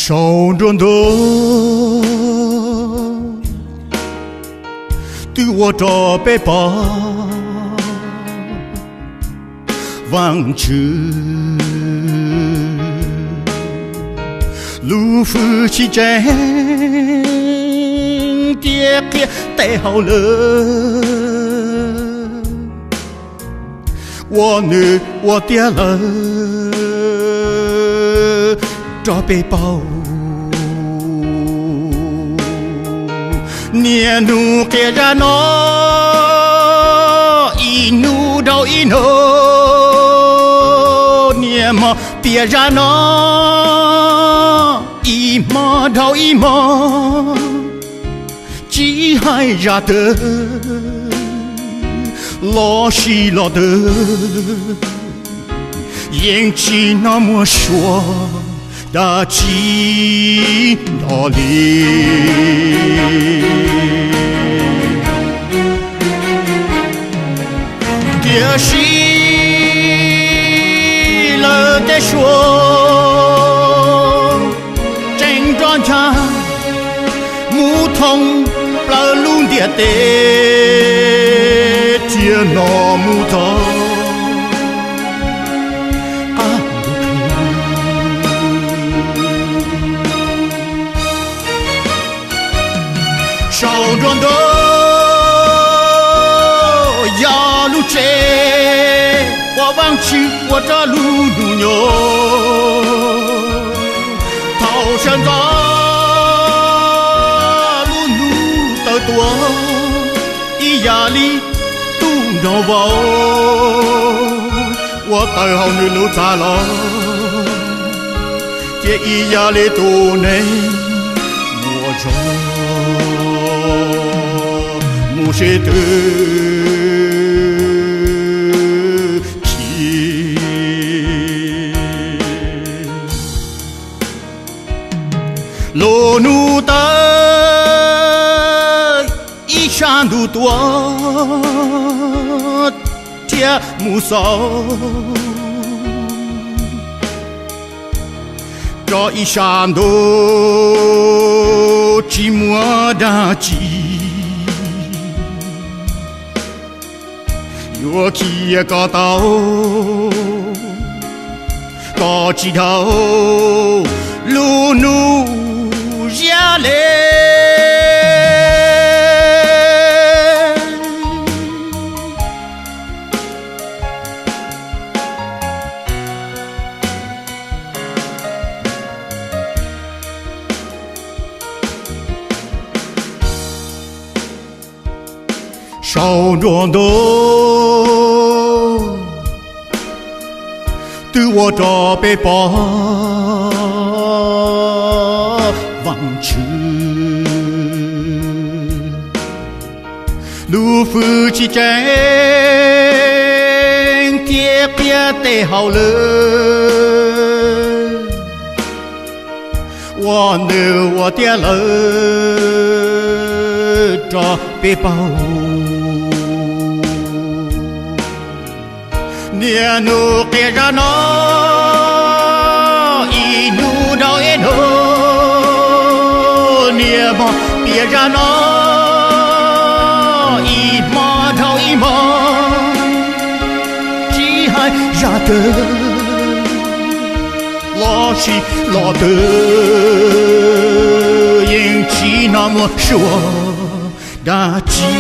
Saum nruab ntug twb ua rau peb pom Vaajtswv lub hwj chim tseeb thiab qhia tej hauj lwm uas nws ua tiav lawm rau peb paub. Niaj hnub qhia zaj no, ib hnub dhau ib hnub, niaj hmo piav zaj no, ib hmo dhau ib hmo, tsis hais zaj twg los sis lo twg, yeej tsis hnov muaj suab dab tsi nrov li. Tiam sis lawv tej suab tseem nrov ncha mus thoob plaws lub ntiaj teb, thiab no mus txog qab ntuj khwb. Saum nruab ntug yog lub tsev uas Vaajtswv ua rau lub hnub nyoog. Thaum sawv ntxov lub hnub tawm tuaj, ib yam li tub nrog vauv uas tawm hauv nws lub txaj los, thiab ib yam li tus neeg muaj zog mus sib tw chim. Lub hnub tawm, ib sab ntuj tuaj thiab mus xaus, rau ib sab ntuj tsis muaj dab tsi yuav qhia kom tau, kom tsis dhau lub hnub ziab le. Saum nruab ntug twb ua rau peb pom Vaajtswv lub hwj chim tseeb thiab qhia tej hauj lwm uas nws ua tiav lawm rau peb paub. Niaj hnub qhia zaj no, ib hnub dhau ib hnub, niaj hmo piav zaj no, ib hmo dhau ib hmo, tsis hais zaj twg los sis lo twg, yeej tsis hnov muaj suab dab tsi